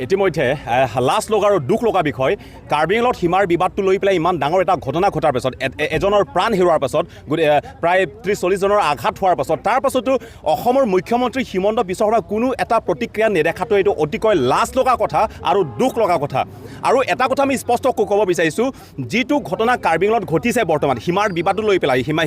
ইতিমধ্যে লাজ লগা আৰু দুখ লগা বিষয়, কাৰ্বি আংলঙত সীমাৰ বিবাদটো লৈ পেলাই ইমান ডাঙৰ এটা ঘটনা ঘটাৰ পাছত, এজনৰ প্ৰাণ হেৰুৱাৰ পাছত, গোটেই প্ৰায় 30-40জনৰ আঘাত হোৱাৰ পাছত, তাৰ পাছতো অসমৰ মুখ্যমন্ত্ৰী হিমন্ত বিশ্ব শৰ্মাৰ কোনো এটা প্ৰতিক্ৰিয়া নেদেখাটো এইটো অতিকৈ লাজ লগা কথা আৰু দুখ লগা কথা। আৰু এটা কথা আমি স্পষ্ট ক'ব বিচাৰিছোঁ, যিটো ঘটনা কাৰ্বি আংলঙত ঘটিছে বৰ্তমান সীমাৰ বিবাদটো লৈ পেলাই, সীমা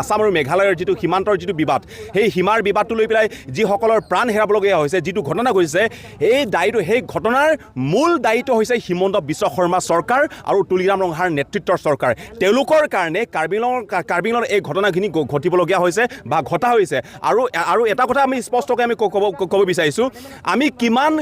আছাম আৰু মেঘালয়ৰ যিটো সীমান্তৰ যিটো বিবাদ, সেই সীমাৰ বিবাদটো লৈ পেলাই যিসকলৰ প্ৰাণ হেৰাবলগীয়া হৈছে, যিটো ঘটনা ঘটিছে, এই দায়িত্ব, সেই ঘটনাৰ মূল দায়িত্ব হৈছে হিমন্ত বিশ্ব শৰ্মা চৰকাৰ আৰু তুলিৰাম ৰংহাঙৰ নেতৃত্বৰ চৰকাৰ। তেওঁলোকৰ কাৰণে কাৰ্বি আংলঙৰ এই ঘটনাখিনি ঘটিবলগীয়া হৈছে বা ঘটা হৈছে। আৰু এটা কথা আমি স্পষ্টকৈ আমি ক'ব বিচাৰিছোঁ, আমি কিমান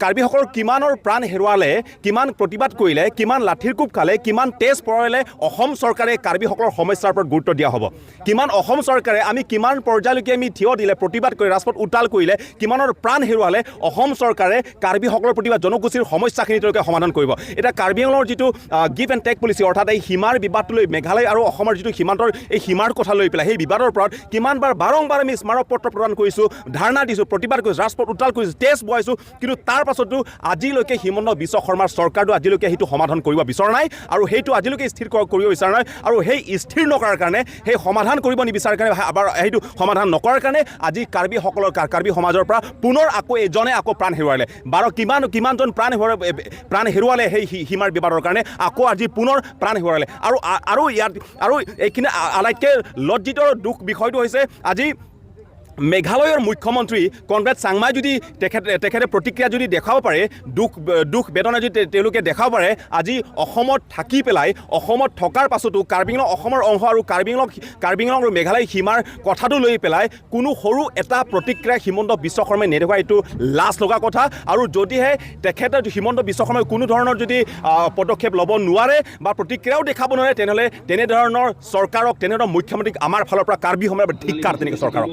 কাৰ্বিসকলৰ কিমানৰ প্ৰাণ হেৰুৱালে, কিমান প্ৰতিবাদ কৰিলে, কিমান লাঠিৰ কোব খালে, কিমান তেজ পৰালে অসম চৰকাৰে কাৰ্বিসকলৰ সমস্যাৰ ওপৰত গুৰুত্ব দিয়া হ'ব? কিমান অসম চৰকাৰে, আমি কিমান পৰ্যায়লৈকে আমি থিয় দিলে, প্ৰতিবাদ কৰি ৰাজপথ উত্তাল কৰিলে, কিমানৰ প্ৰাণ হেৰুৱালে অসম চৰকাৰে কাৰ্বিসকলৰ প্ৰতি বা জনগোষ্ঠীৰ সমস্যাখিনি তেওঁলোকে সমাধান কৰিব? এতিয়া কাৰ্বি আংলঙৰ যিটো গিভ এণ্ড টেক পলিচি, অৰ্থাৎ এই সীমাৰ বিবাদটো লৈ, মেঘালয় আৰু অসমৰ যিটো সীমান্তৰ এই সীমাৰ কথা লৈ পেলাই, সেই বিবাদৰ ওপৰত কিমানবাৰ বাৰম্বাৰ আমি স্মাৰক পত্ৰ প্ৰদান কৰিছোঁ, ধাৰণা দিছোঁ, প্ৰতিবাদ কৰিছোঁ, ৰাজপথ উত্তাল কৰিছোঁ, তেজ বোৱাইছোঁ, কিন্তু তাৰ পাছতো আজিলৈকে হিমন্ত বিশ্ব শৰ্মাৰ চৰকাৰটো আজিলৈকে সেইটো সমাধান কৰিব বিচৰা নাই আৰু সেইটো আজিলৈকে স্থিৰ কৰিব বিচৰা নাই। আৰু সেই স্থিৰ নকৰাৰ কাৰণে, সেই সমাধান কৰিব নিবিচৰাৰ কাৰণে, আবাৰ সেইটো সমাধান নকৰাৰ কাৰণে আজি কাৰ্বিসকলৰ কাৰ্বি সমাজৰ পৰা পুনৰ আকৌ এজনে আকৌ প্ৰাণ হেৰুৱালে। বাৰ কিমান কিমানজন প্ৰাণ হেৰুৱালে সেই সীমাৰ বিবাদৰ কাৰণে, আকৌ আজি পুনৰ প্ৰাণ হেৰুৱালে। আৰু ইয়াত আৰু এইখিনি আটাইতকৈ লজ্জিত আৰু দুখ বিষয়টো হৈছে, আজি মেঘালয়ৰ মুখ্যমন্ত্ৰী কনৰাড চাংমাই যদি তেখেতে প্ৰতিক্ৰিয়া যদি দেখুৱাব পাৰে, দুখ দুখ বেদনা যদি তেওঁলোকে দেখুৱাব পাৰে, আজি অসমত থাকি পেলাই, অসমত থকাৰ পাছতো কাৰ্বি আংলং অসমৰ অংশ আৰু কাৰ্বি আংলং আৰু মেঘালয় সীমাৰ কথাটো লৈ পেলাই কোনো সৰু এটা প্ৰতিক্ৰিয়া হিমন্ত বিশ্ব শৰ্মাই নেদেখুওৱা এইটো লাজ লগা কথা। আৰু যদিহে তেখেতে হিমন্ত বিশ্ব শৰ্মাই কোনো ধৰণৰ যদি পদক্ষেপ ল'ব নোৱাৰে বা প্ৰতিক্ৰিয়াও দেখাব নোৱাৰে, তেনেহ'লে তেনেধৰণৰ চৰকাৰক, তেনেধৰণৰ মুখ্যমন্ত্ৰীক আমাৰ ফালৰ পৰা, কাৰ্বি সমাজৰ ধিক্কাৰ তেনেকৈ চৰকাৰক।